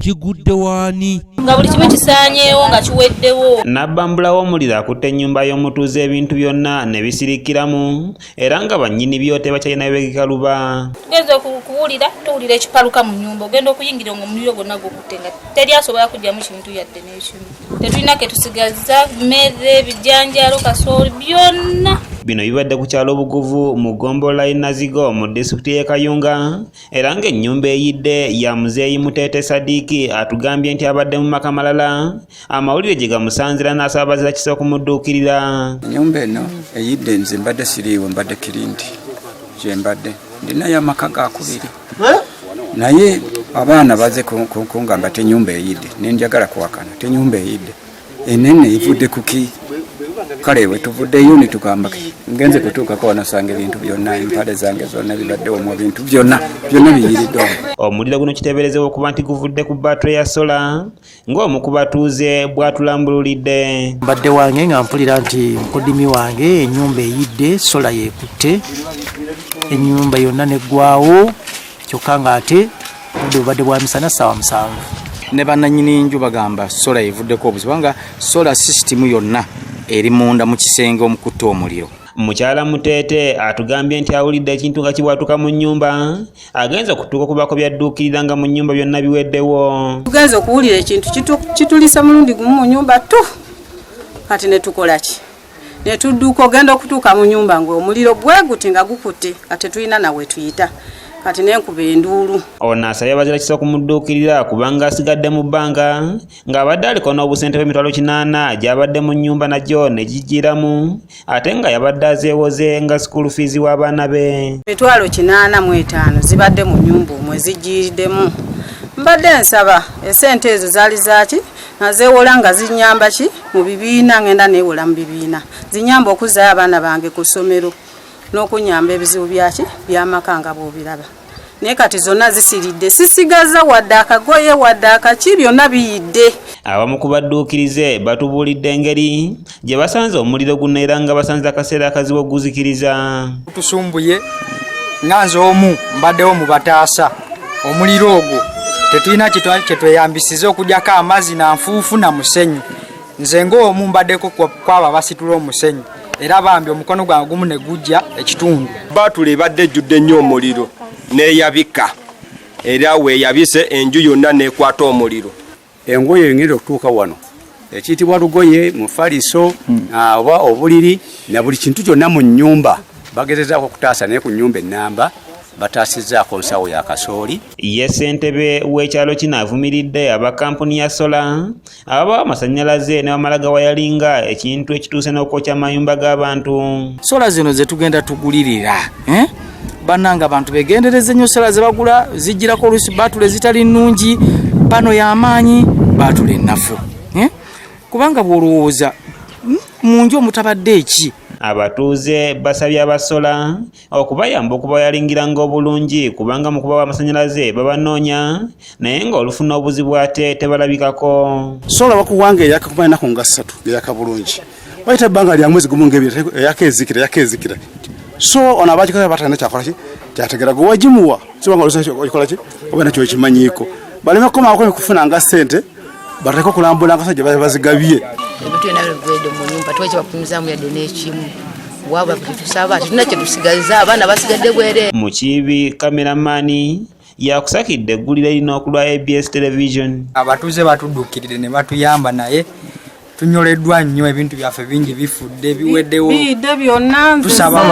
Kigudde waani? Nga buli kimu kisaanyeewo, nga kiweddewo. Nabbambula w'omuliro akutte ennyumba y'omutuuze, ebintu byonna ne bisirikiramu, era nga bannyini byo tebakyalina bibegeka luba. Tugenza okuwulira, tuwulira ekipaluka mu nnyumba, ogenda okuyingira nga omuliro gwonna gukutte, nga teri asobola kugyamu kintu yadde n'ekimu. Tetulina ke tusigaza, mmere, bijanjaalo, kasooli, byonna. Bino bibadde ku kyalo Buguvu mu ggombolola y'e Nazigo mu disitulikiti y'e Kayunga, era ng'ennyumba eyidde ya Muzeeyi Muteete Sadiiki. Atugambye nti abadde mu maka malala, amawulire gye gamusanzira, n'asaba bazira kisa okumudduukirira. Ennyumba eno eyidde, nze mbadde siriiwo, mbadde Kirindi gye mbadde ndinayo amaka gakubiri, naye abaana baze kungamba tenyumba eyidde, nenjagala kuwakana tenyumba eyidde enene evudde kuki. Kale bwe tuvuddeyo netugamba ngenze kutuukako wanasanga ebintu byonna, empale zange zonna bibaddewo mu bintu byonna byonna biyiriddewo. Omuliro guno kiteeberezebwa okuba nti guvudde ku battery ya sola, ng'omu ku batuuze bw'atulambululidde. Mbadde wange nga mpulira nti mukodimi wange ennyumba eyidde, sola yeekutte ennyumba yonna neggwawo, kyokka ng'ate obudde bubadde bwa misana, ssaawa 7. Ne bannannyini nju bagamba sola evuddeko obuzibu, kubanga solar system yonna eri munda mu kisenge omukutta omuliro. Mukyala Muteete atugambye nti awulidde ekintu nga kibwatuka mu nnyumba, agenza okutuuka okubaako byadduukirira nga mu nnyumba byonna biweddewo. Tugenza okuwulira ekintu kitulisa mulundi gumu mu nyumba tu. Kati netukola ki? Netudduka, ogenda okutuuka mu nyumba ngaomuliro bwe guti nga gukutte, nga tetulina nawe tuyita. Kati nenkuba enduulu. Ono asabye abazira kisa okumudduukirira, kubanga asigadde mu bbanga ng'abadde aliko n'obusente bw'emitwalo 80 gy'abadde mu nnyumba, nagyo ne gijjiramu, ate nga yabadde azeewoze nga school fees w'abaana be. 805 zibadde mu nyumba omwe zijjiriddemu. Mbadde nsaba esente ezo zaali zaaki nga zeewola, nga zinyamba ki mu bibiina, ngenda neewola mu bibiina, zinyamba okuzzaayo abaana bange ku ssomero n'okunyamba ebizibu byaki byamaka nga bw'obiraba. Naye kati zonna zisiridde, sisigaza wadde akagoye wadde akaki, byonna biyidde. Abamu ku badduukirize batubuulidde engeri gye basanze omuliro guno, era nga basanze akaseera akazibu okuguzikiriza. Tusumbuye nga nze omu mbaddewo mu bataasa omuliro ogwo. Tetulina kyetweyambisiza okugyako amazzi na nfuufu na musenyu. Nze ng'omu mbaddeko kwabo abasitula omusenyu, era bambi omukono gwange gumu ne gujja ekitundu. Batule ebadde ejjudde nnyo omuliro n'eyabika, era weeyabise enju yonna n'ekwata omuliro. Engoye engenda okutuuka wano ekiyitibwa lugoye, mufaliso, oba obuliri na buli kintu kyonna mu nnyumba bagezezaako okutaasa, naye ku nnyumba ennamba bataasizzaako nsawo ya kasooli. Ye ssentebe w'ekyalo kino avumiridde aba kampuni ya sola ababawa amasannyalaze ne bamala gawayalinga, ekintu ekituuse n'okwokya amayumba g'abantu. Sola zino zetugenda tugulirira, eh? Bannange, abantu begendereze nnyo sola zebagula, zijjirako oluusi batule zitali nnungi, pano y'amaanyi, batule ennafu, eh? Kubanga bw'olowooza mu nju omutabadde eki. Abatuuze basabye abasola okubayamba okubayalingiranga obulungi, kubanga mu kubawa amasannyalaze babanoonya, naye ng'olufuna obuzibu ate tebalabikako. Sola bakuwanga eyaka kumala enaku nga 3, eyaka bulungi, bayita ebbanga lya mwezi gumu ngaebiri, eyaka ezikira, eyaka ezikira. So ono abagikola batalina kyakola ki kyategera gwe wagimuwa, sibanga okola ki oba nakyo ekimanyiiko, baleme kukomako kufunanga ssente, bateke okulambula nga gye bazigabye. Ebintu byonna bigwedde mu nyumba, tuba kyebakunyuzaamu yadde n'ekimu. Wabula tetusaba, tetulina kyetusigaza, abaana basigadde bwereere. Mukiibi kameramani yakusakidde eggulire lino ku lwa ABS Television. Abatuuze batudduukirire ne batuyamba, naye tunyoleddwa nnyo, ebintu byaffe bingi bifudde, biweddewo. Biyidde byonna nze. Tusaba.